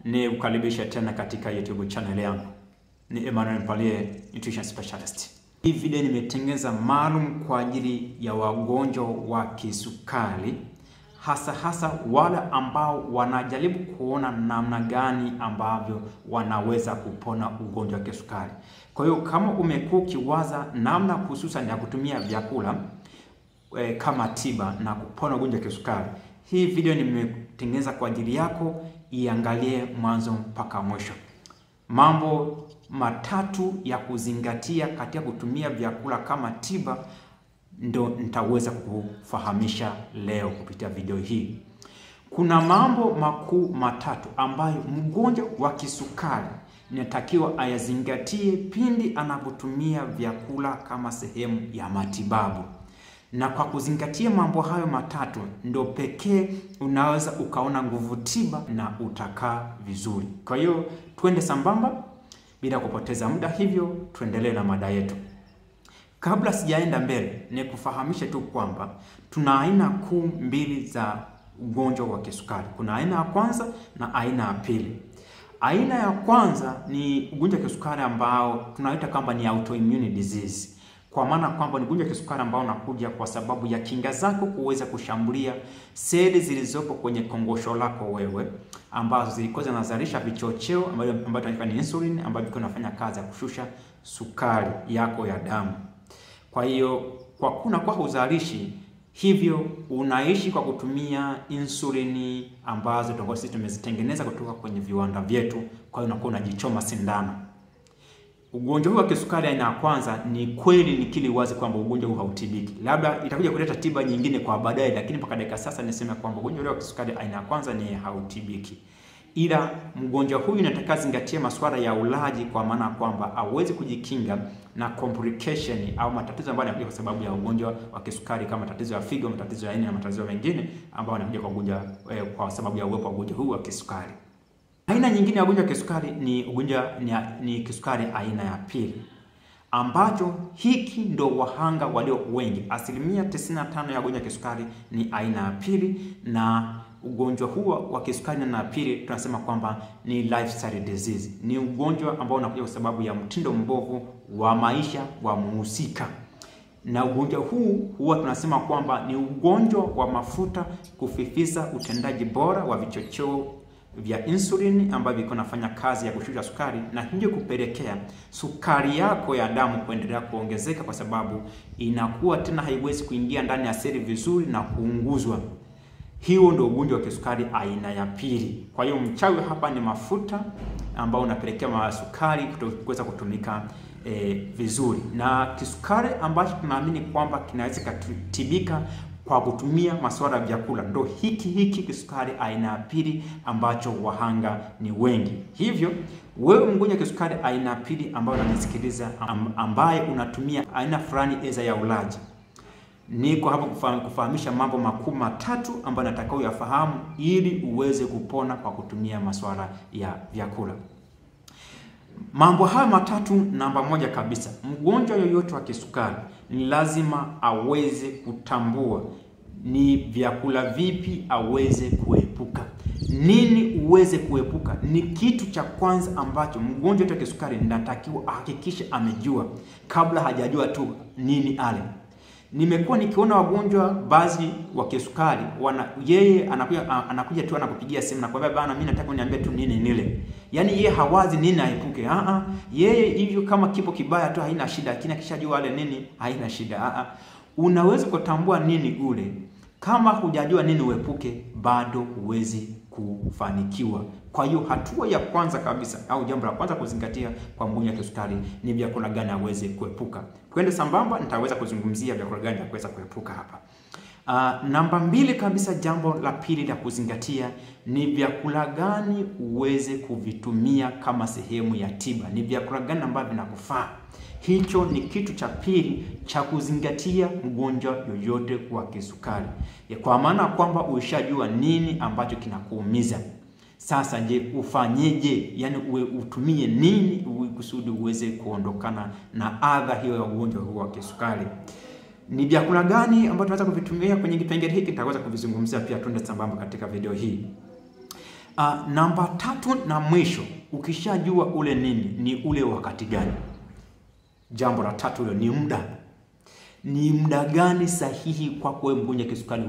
Ni kukaribisha tena katika YouTube channel yangu. Ni Emmanuel Mpalie, Nutrition Specialist. Hii video nimetengeneza maalum kwa ajili ya wagonjwa wa kisukari, hasa hasa wale ambao wanajaribu kuona namna gani ambavyo wanaweza kupona ugonjwa wa kisukari. Kwa hiyo kama umekuwa ukiwaza namna hususan ya kutumia vyakula kama tiba na kupona ugonjwa wa kisukari, hii video nimetengeneza kwa ajili yako, iangalie mwanzo mpaka mwisho. Mambo matatu ya kuzingatia katika kutumia vyakula kama tiba ndo nitaweza kukufahamisha leo kupitia video hii. Kuna mambo makuu matatu ambayo mgonjwa wa kisukari inatakiwa ayazingatie pindi anapotumia vyakula kama sehemu ya matibabu. Na kwa kuzingatia mambo hayo matatu ndo pekee unaweza ukaona nguvu tiba na utakaa vizuri. Kwa hiyo twende sambamba bila kupoteza muda, hivyo tuendelee na mada yetu. Kabla sijaenda mbele, nikufahamishe tu kwamba tuna aina kuu mbili za ugonjwa wa kisukari. Kuna aina ya kwanza na aina ya pili. Aina ya kwanza ni ugonjwa wa kisukari ambao tunaita kwamba ni autoimmune disease. Kwa maana kwamba ni ugonjwa wa kisukari ambao unakuja kwa sababu ya kinga zako kuweza kushambulia seli zilizopo kwenye kongosho lako wewe, ambazo zilikuwa zinazalisha vichocheo ambavyo tunaita ni insulin, ambavyo vinafanya kazi ya kushusha sukari yako ya damu. Kwa hiyo kwa kuna kwa uzalishi hivyo unaishi kwa kutumia insulini ambazo tunakuwa sisi tumezitengeneza kutoka kwenye viwanda vyetu. Kwa hiyo unakuwa unajichoma sindano. Ugonjwa huu wa kisukari aina ya kwanza ni kweli ni kili wazi kwamba ugonjwa huu hautibiki. Labda itakuja kuleta tiba nyingine kwa baadaye, lakini mpaka dakika sasa niseme kwamba ugonjwa wa kisukari aina ya kwanza ni hautibiki. Ila mgonjwa huyu inataka zingatie masuala ya ulaji, kwa maana kwamba aweze kujikinga na complication au matatizo ambayo yanakuja kwa sababu ya ugonjwa wa kisukari, kama matatizo ya figo, matatizo ya ini na matatizo mengine ambayo yanakuja kwa ugonjwa kwa sababu ya uwepo wa ugonjwa huu wa kisukari. Aina nyingine ya ugonjwa wa kisukari ni ugonjwa ni kisukari aina ya pili, ambacho hiki ndo wahanga walio wengi. 95% ya ugonjwa wa kisukari ni aina ya pili, na ugonjwa huo wa kisukari na pili tunasema kwamba ni lifestyle disease. Ni ugonjwa ambao unakuja kwa sababu ya mtindo mbovu wa maisha wa mhusika. Na ugonjwa huu huwa tunasema kwamba ni ugonjwa wa mafuta kufifisa utendaji bora wa vichocheo vya insulin ambavyo viko nafanya kazi ya kushusha sukari, na hivyo kupelekea sukari yako ya damu kuendelea kuongezeka, kwa sababu inakuwa tena haiwezi kuingia ndani ya seli vizuri na kuunguzwa. Hiyo ndio ugonjwa wa kisukari aina ya pili. Kwa hiyo mchawi hapa ni mafuta ambao unapelekea sukari kuweza kutumika vizuri. Na kisukari ambacho tunaamini kwamba kinaweza kutibika kwa kutumia masuala ya vyakula ndo hiki kisukari aina ya pili ambacho wahanga ni wengi. Hivyo wewe mgonjwa kisukari aina ya pili ambaye unanisikiliza, ambaye unatumia aina fulani eza ya ulaji, niko hapa kufahamisha mambo makuu matatu ambayo nataka uyafahamu ili uweze kupona kwa kutumia masuala ya vyakula. Mambo haya matatu, namba moja kabisa, mgonjwa yoyote wa kisukari ni lazima aweze kutambua ni vyakula vipi aweze kuepuka. Nini uweze kuepuka ni kitu cha kwanza ambacho mgonjwa wa kisukari natakiwa ahakikishe amejua kabla hajajua tu nini ale. Nimekuwa nikiona wagonjwa baadhi wa kisukari yeye anakuja tu anakupigia simu na kwambia, bana mimi nataka uniambie tu nini nile. Yaani yeye hawazi nini aepuke. Yeye hivyo kama kipo kibaya tu haina shida, lakini akishajua ale nini haina shida. Unaweza kutambua nini ule. Kama hujajua nini uepuke, bado huwezi kufanikiwa. Kwa hiyo hatua ya kwanza kabisa au jambo la kwanza kuzingatia kwa mgonjwa wa kisukari ni vyakula gani aweze kuepuka. Twende sambamba, nitaweza kuzungumzia vyakula gani vya kuweza kuepuka hapa. Namba mbili kabisa, jambo la pili la kuzingatia ni vyakula gani uweze kuvitumia kama sehemu ya tiba. Ni vyakula gani ambavyo vinakufaa. Hicho ni kitu cha pili cha kuzingatia mgonjwa yoyote wa kisukari. Kwa maana kwamba ushajua nini ambacho kinakuumiza. Sasa je, ufanyeje? Yaani utumie nini kusudi uweze kuondokana na adha hiyo ya ugonjwa huo wa kisukari. Ni vyakula gani ambavyo tunaweza kuvitumia kwenye kipengele hiki? Nitaweza kuvizungumzia pia, twende sambamba katika video hii. Namba tatu na mwisho, ukishajua ule nini, ni ule wakati gani. Jambo la tatu hilo ni muda. Ni muda gani sahihi kwako wewe mgonjwa kisukari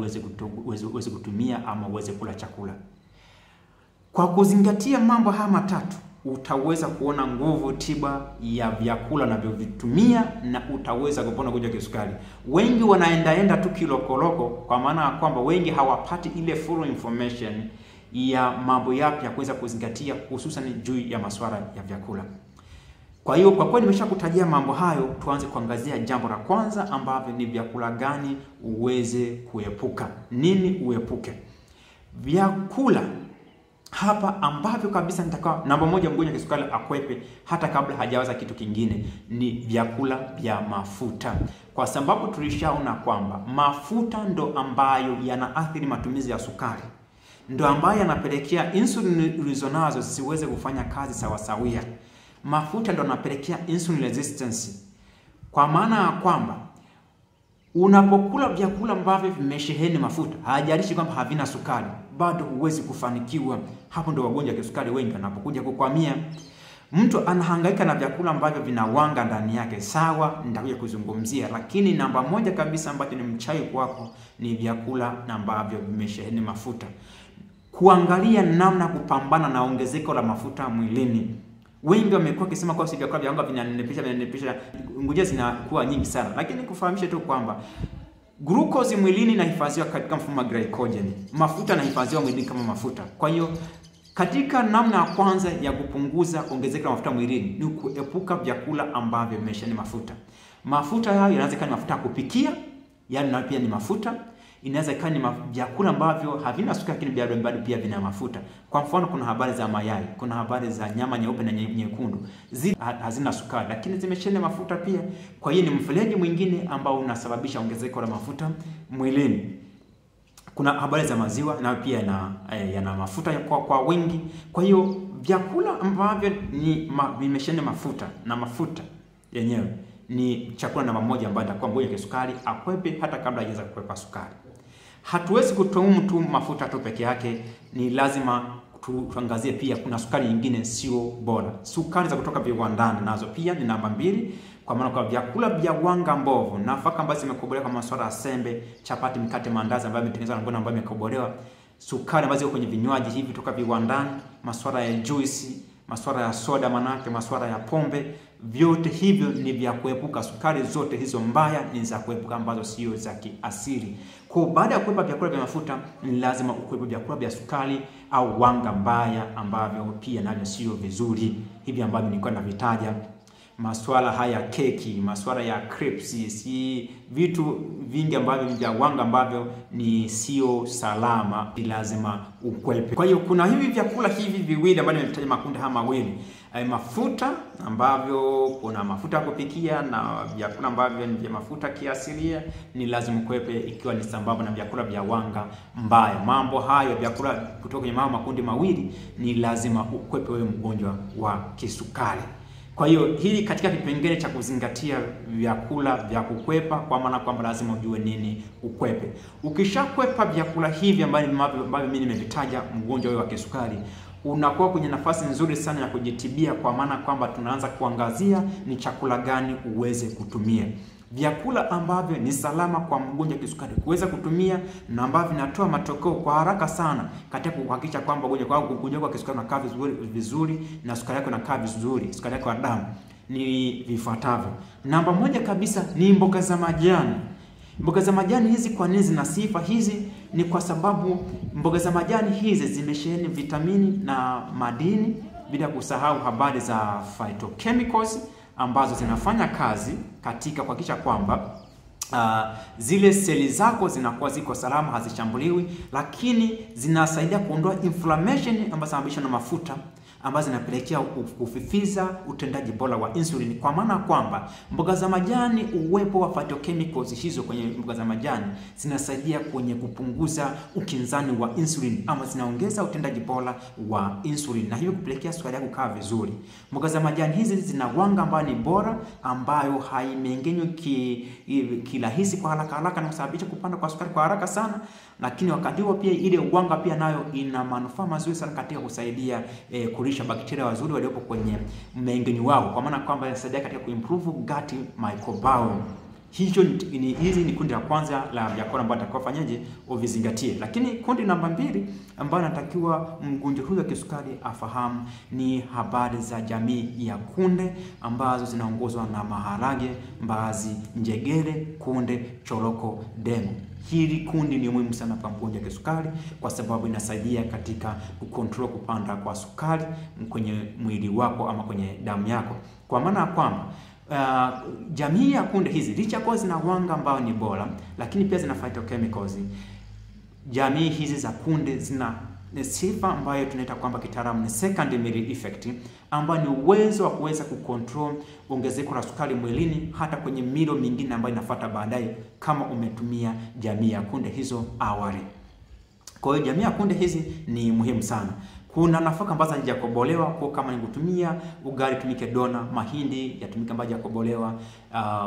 uweze kutumia ama uweze kula chakula. Kwa kuzingatia mambo haya matatu, utaweza kuona nguvu tiba ya vyakula unavyovitumia na utaweza kupona ugonjwa wa kisukari. Wengi wanaendaenda tu kilokoloko, kwa maana ya kwamba wengi hawapati ile full information ya mambo yapi ya kuweza kuzingatia, hususan juu ya masuala ya vyakula. Kwa hiyo kwa kweli nimeshakutajia mambo hayo, tuanze kuangazia jambo la kwanza ambavyo ni vyakula gani uweze kuepuka. Nini uepuke? Vyakula hapa ambavyo kabisa nitakawa namba moja mgonjwa kisukari akwepe hata kabla hajawaza kitu kingine ni vyakula vya mafuta. Kwa sababu tulishaona kwamba mafuta ndo ambayo yanaathiri matumizi ya sukari, ndo ambayo yanapelekea insulin ulizonazo zisiweze kufanya kazi sawa sawia. Mafuta ndo yanapelekea insulin resistance. Kwa maana ya kwamba unapokula vyakula ambavyo vimesheheni mafuta, haijalishi kwamba havina sukari, bado huwezi kufanikiwa. Hapo ndo wagonjwa wa kisukari wengi wanapokuja kukwamia. Mtu anahangaika na vyakula ambavyo vina wanga ndani yake. Sawa, nitakuja kuzungumzia, lakini namba moja kabisa ambacho ni mchawi kwako ni vyakula ambavyo vimesheheni mafuta. Kuangalia namna kupambana na ongezeko la mafuta mwilini. Wengi wamekuwa wakisema kwa sababu vyakula vya wanga vinanenepisha, ngujia zinakuwa nyingi sana. Lakini kufahamisha tu kwamba glucose mwilini inahifadhiwa katika mfumo wa glycogen. Mafuta yanahifadhiwa mwilini kama mafuta. Kwa hiyo katika namna ya kwanza ya kupunguza ongezeko la mafuta mwilini ni kuepuka vyakula ambavyo vimesheheni mafuta. Mafuta hayo yanaweza kuwa ni mafuta ya kupikia, yani na pia ni mafuta. Inaweza kuwa ni vyakula ambavyo havina sukari lakini bado pia vina mafuta. Kwa mfano kuna habari za mayai, kuna habari za nyama nyeupe na nyekundu. Zile hazina sukari lakini zimesheheni mafuta pia. Kwa hiyo ni mfereji mwingine ambao unasababisha ongezeko la mafuta mwilini. Kuna habari za maziwa na pia yana mafuta kwa wingi. Kwa hiyo vyakula ambavyo ni vimesheheni mafuta na mafuta yenyewe ni chakula namba moja ambayo atakuwa mgonjwa kisukari akwepe hata kabla hajaanza kukwepa sukari. Hatuwezi kutumia tu mafuta tu peke yake, ni lazima tuangazie pia kuna sukari nyingine sio bora. Sukari za kutoka viwandani nazo pia ni namba mbili, kwa maana kwa vyakula vya wanga mbovu, nafaka ambazo zimekobolewa kama masuala ya sembe, chapati, mikate, mandazi ambayo yametengenezwa na ngano ambayo imekobolewa, sukari ambazo ziko kwenye vinywaji hivi kutoka viwandani, masuala ya juisi, masuala ya soda manake, masuala ya pombe, vyote hivyo ni vya kuepuka. Sukari zote hizo mbaya ni za kuepuka ambazo sio za kiasili. Kwa baada ya kuepuka vyakula vya mafuta, ni lazima ukwepe vyakula vya sukari au wanga mbaya ambavyo pia navyo sio vizuri, hivi ambavyo nilikuwa navitaja. Masuala haya keki, masuala ya crisps, si vitu vingi ambavyo vya wanga ambavyo ni sio salama, ni lazima ukwepe. Kwa hiyo kuna hivi vyakula hivi viwili ambavyo nimetaja, makundi haya mawili, mafuta ambavyo kuna mafuta ya kupikia na vyakula ambavyo ni vya mafuta kiasilia, ni lazima ukwepe, ikiwa ni sambamba na vyakula vya wanga mbaya. Mambo hayo vyakula kutoka kwenye makundi mawili ni lazima ukwepe wewe mgonjwa wa kisukari. Kwa hiyo hili katika kipengele cha kuzingatia vyakula vya kukwepa, kwa maana kwamba lazima ujue nini ukwepe. Ukishakwepa vyakula hivi ambavyo mimi nimevitaja, mgonjwa wewe wa kisukari unakuwa kwenye nafasi nzuri sana ya kujitibia, kwa maana kwamba tunaanza kuangazia ni chakula gani uweze kutumia. Vyakula ambavyo ni salama kwa mgonjwa kisukari kuweza kutumia na ambavyo vinatoa matokeo kwa haraka sana katika kuhakikisha kwamba mgonjwa wa kisukari anakaa vizuri na sukari yake inakaa vizuri, sukari yake ya damu, ni vifuatavyo. Namba moja kabisa ni mboga za majani. Mboga za majani hizi kwa nini zina sifa hizi? Ni kwa sababu mboga za majani hizi zimesheheni vitamini na madini, bila kusahau habari za phytochemicals ambazo zinafanya kazi katika kuhakikisha kwamba zile seli zako zinakuwa ziko salama, hazishambuliwi, lakini zinasaidia kuondoa inflammation ambazo zinasababishwa na mafuta, ambazo zinapelekea kufifiza utendaji bora wa insulin. Kwa maana kwamba mboga za majani, uwepo wa phytochemicals hizo kwenye mboga za majani zinasaidia kwenye kupunguza ukinzani wa insulin, ama zinaongeza utendaji bora wa insulin na hivyo kupelekea sukari yako kukaa vizuri. Mboga za majani hizi zina wanga ambayo ni bora, ambayo haimengenywi kirahisi kwa haraka haraka na kusababisha kupanda kwa sukari kwa haraka sana. Lakini wakati huo pia ile wanga pia nayo ina manufaa mazuri sana katika kusaidia kulisha bakteria wazuri waliopo kwenye mmeng'enyo wao, kwa maana kwamba inasaidia katika kuimprove gut microbiome. Hicho ni hizi ni kundi la kwanza la vyakula ambavyo natakiwa fanyaje uvizingatie. Lakini kundi namba 2 ambayo natakiwa mgonjwa huyu wa kisukari afahamu ni habari za jamii ya kunde ambazo zinaongozwa na maharage, mbaazi, njegere, kunde, choroko, dengu. Hili kundi ni muhimu sana kwa mgonjwa wa kisukari kwa sababu inasaidia katika kucontrol kupanda kwa sukari kwenye mwili wako ama kwenye damu yako. Kwa maana kwamba jamii ya kunde hizi licha kwa zina wanga ambao ni bora, lakini pia zina phytochemicals. Jamii hizi za kunde zina sifa ambayo tunaita kwamba kitaalamu ni second meal effect, ambayo ni uwezo wa kuweza kucontrol ongezeko la sukari mwilini hata kwenye milo mingine ambayo inafuata baadaye kama umetumia jamii ya kunde hizo awali. Kwa hiyo jamii ya kunde hizi ni muhimu sana. Kuna nafaka ambazo hazijakobolewa, kwa kama ni kutumia ugali tumike dona, mahindi yatumike ambayo hajakobolewa,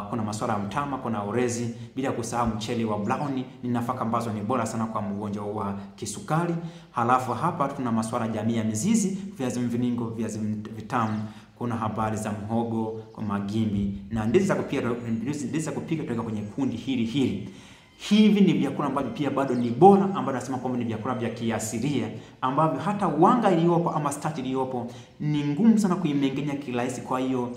kuna masuala ya mtama, kuna orezi, bila kusahau mchele wa brown. Ni nafaka ambazo ni bora sana kwa mgonjwa wa kisukari. Halafu hapa tuna masuala jamii ya mizizi, viazi mviringo, viazi vitamu, kuna habari za mhogo, kwa magimbi na ndizi za kupika, ndizi za kupika tuweka kwenye kundi hili hili. Hivi ni vyakula ambavyo pia bado ni bora, ambavyo nasema kwamba ni vyakula vya kiasilia ambavyo hata wanga iliyopo ama starch iliyopo ni ngumu sana kuimengenya kirahisi. Kwa hiyo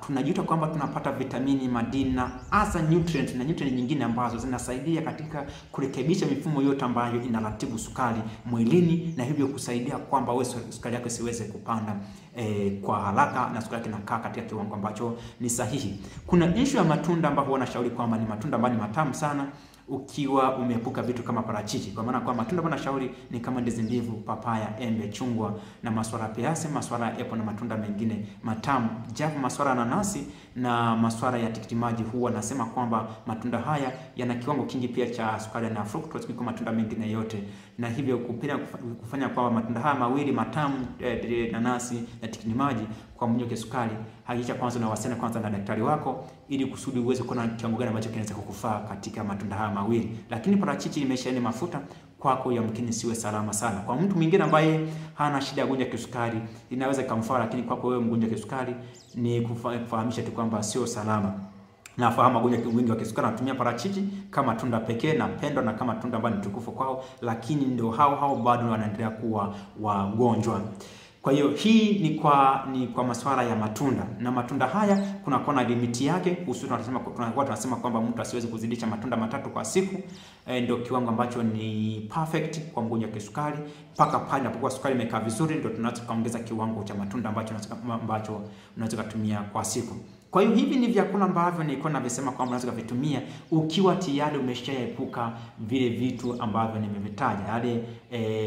tunajuta kwamba tunapata vitamini, madini na hasa nutrient na nutrient nyingine ambazo zinasaidia katika kurekebisha mifumo yote ambayo inaratibu sukari mwilini, na hivyo kusaidia kwamba wewe sukari yako isiweze kupanda kwa haraka na sukari yako inakaa katika kiwango ambacho ni sahihi. Kuna issue ya matunda ambapo wanashauri kwamba ni matunda ambayo ni matamu sana ukiwa umeepuka vitu kama parachichi. Kwa maana kwa matunda ambayo nashauri ni kama ndizi mbivu, papaya, embe, chungwa na maswala ya peasi, maswala ya apple na matunda mengine matamu. Japo maswala ya nanasi na maswala ya tikiti maji huwa nasema kwamba matunda haya yana kiwango kingi pia cha sukari na fructose kuliko matunda mengine yote, na hivyo kufanya kwamba matunda haya mawili matamu, nanasi na tikiti maji, kwa mgonjwa wa kisukari, hakikisha kwanza unawasiliana kwanza na daktari wako ili kusudi uweze kuona kiwango gani ambacho kinaweza kukufaa katika matunda haya mawili. Lakini parachichi imesheheni mafuta, kwako yamkini siwe salama sana. Kwa mtu mwingine ambaye hana shida ya ugonjwa wa kisukari inaweza kumfaa, lakini kwako wewe mgonjwa wa kisukari ni kufahamisha tu kwamba sio salama. Nafahamu wagonjwa wengi wa kisukari wanatumia parachichi kama tunda pekee na pendo na kama tunda ambalo ni tukufu kwao, lakini ndio hao hao bado wanaendelea kuwa wagonjwa. Kwa hiyo hii ni kwa masuala ya matunda. Na matunda haya kuna kona limiti yake. Hususan tunasema kwamba mtu asiweze kuzidisha matunda matatu kwa siku. Ndio kiwango ambacho ni perfect kwa mgonjwa wa kisukari. Mpaka pale inapokuwa sukari imekaa vizuri ndio tunaweza kuongeza kiwango cha matunda ambacho unaweza kutumia kwa siku. Kwa hiyo hivi ni vyakula ambavyo nilikuwa navisema kwamba unaweza kuvitumia ukiwa tayari umeshaepuka vile vitu ambavyo nimevitaja, yale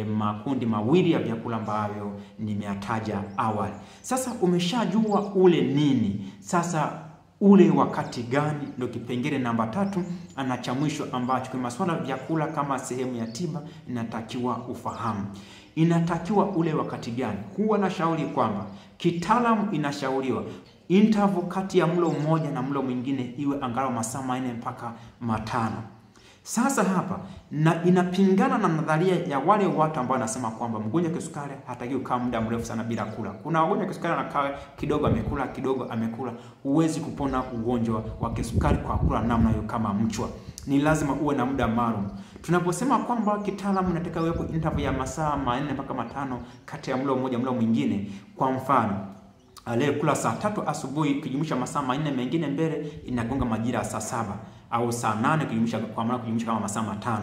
makundi mawili ya vyakula ambavyo nimeyataja awali. Sasa umeshajua ule nini, sasa ule wakati gani? Ndio kipengele namba 3 na cha mwisho ambacho kwa masuala ya vyakula kama sehemu ya tiba inatakiwa ufahamu. Inatakiwa ule wakati gani? Huwa nashauri kwamba kitaalamu inashauriwa interval kati ya mlo mmoja na mlo mwingine iwe angalau masaa 4 mpaka 5. Sasa hapa na inapingana na nadharia ya wale watu ambao wanasema kwamba mgonjwa kisukari hatakiwi kukaa muda mrefu sana bila kula. Kuna wagonjwa kisukari anakaa kidogo amekula, kidogo amekula. Huwezi kupona ugonjwa wa kisukari kwa kula namna hiyo kama mchwa. Ni lazima uwe na muda maalum. Tunaposema kwamba kitaalamu unataka uwepo interval ya masaa 4 mpaka 5 kati ya mlo mmoja mlo mwingine. Kwa mfano, aliyekula saa 3 asubuhi kijumlisha masaa 4 mengine mbele inagonga majira ya saa 7 au saa 8 kijumlisha, kwa maana kijumlisha kama masaa 5.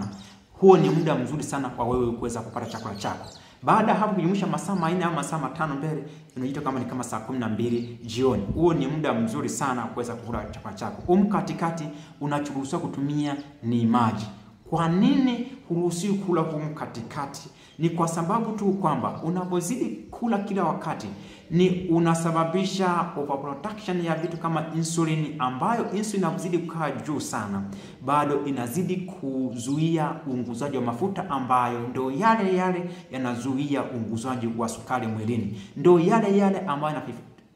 Huo ni muda mzuri sana kwa wewe kuweza kupata chakula chako. Baada hapo kijumlisha masaa 4 au masaa 5 mbele inajiita kama ni kama saa 12 jioni. Huo ni muda mzuri sana kuweza kula chakula chako. Katikati unachoruhusiwa kutumia ni maji. Kwa nini huruhusiwi kula humu katikati? Ni kwa sababu tu kwamba unapozidi kula kila wakati ni unasababisha overproduction ya vitu kama insulin, ambayo insulin inazidi kukaa juu sana, bado inazidi kuzuia uunguzaji wa mafuta ambayo ndio yale yale yanazuia uunguzaji wa sukari mwilini, ndio yale yale ambayo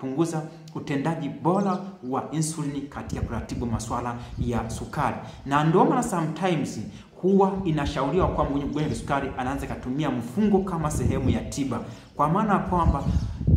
kupunguza utendaji bora wa insulini katika kuratibu masuala ya sukari. Na ndio maana sometimes huwa inashauriwa kwa mgonjwa wa kisukari anaanza kutumia mfungo kama sehemu ya tiba, kwa maana kwamba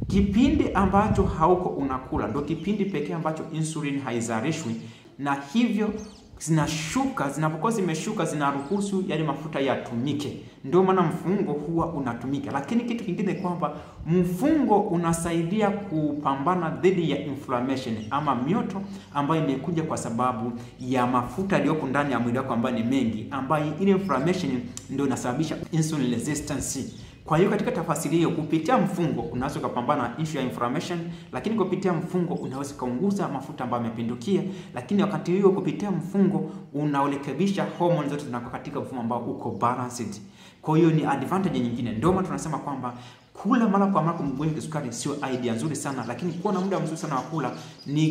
kipindi ambacho hauko unakula ndio kipindi pekee ambacho insulin haizalishwi, na hivyo zinashuka. Zinapokuwa zimeshuka zinaruhusu yale mafuta yatumike. Ndio maana mfungo huwa unatumika. Lakini kitu kingine kwamba mfungo unasaidia kupambana dhidi ya inflammation ama mioto ambayo imekuja kwa sababu ya mafuta yaliyoko ndani ya mwili wako ambayo ni mengi, ambayo ile inflammation ndio inasababisha insulin resistance. Kwa hiyo katika tafasiri hiyo, kupitia mfungo unaweza kupambana na issue ya inflammation, lakini kupitia mfungo unaweza kupunguza mafuta ambayo yamepindukia, lakini wakati huo kupitia mfungo unarekebisha hormones zote zinakuwa katika mfumo ambao uko balanced. Kwa hiyo ni advantage nyingine. Ndio maana tunasema kwamba kula mara kwa mara kwa mgonjwa kisukari sio idea nzuri sana, lakini kuwa na muda mzuri sana wa kula ni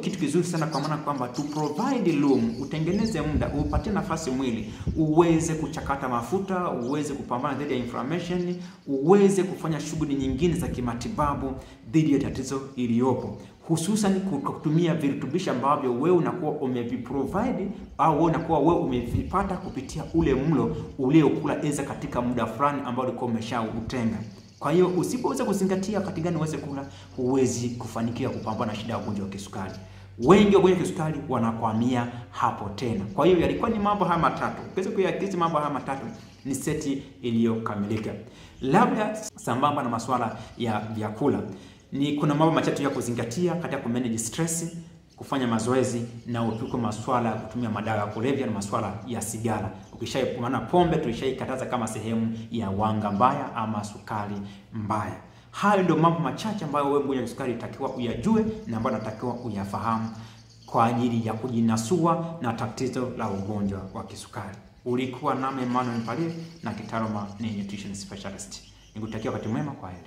kitu kizuri sana, kwa maana kwamba to provide room, utengeneze muda, upatie nafasi mwili uweze kuchakata mafuta, uweze kupambana dhidi ya inflammation, uweze kufanya shughuli nyingine za kimatibabu dhidi ya tatizo iliyopo, hususan kutumia virutubisho ambavyo wewe unakuwa umeviprovide au wewe unakuwa wewe umevipata kupitia ule mlo uliokula eza katika muda fulani ambao ulikuwa umeshautenga. Kwa hiyo usipoweza kuzingatia wakati gani uweze kula, huwezi kufanikiwa kupambana na shida ya ugonjwa wa kisukari. Wengi wa ugonjwa wa kisukari wanakwamia hapo tena. Kwa hiyo yalikuwa ni mambo haya matatu. Ukiweza kuyakisi mambo haya matatu ni seti iliyokamilika. Labda sambamba na masuala ya vyakula, ni kuna mambo machache ya kuzingatia katika kumanage stress, kufanya mazoezi na uepuke masuala ya kutumia madawa ya kulevya na masuala ya sigara. Ukishaipumana pombe tulishaikataza kama sehemu ya wanga mbaya ama sukari mbaya. Hayo ndio mambo machache ambayo wewe mgonjwa wa kisukari unatakiwa uyajue na ambayo unatakiwa uyafahamu kwa ajili ya kujinasua na tatizo la ugonjwa wa kisukari. Ulikuwa nami Emmanuel Mpalie na kitaaluma ni nutrition specialist. Nikutakia wakati mwema, kwaheri.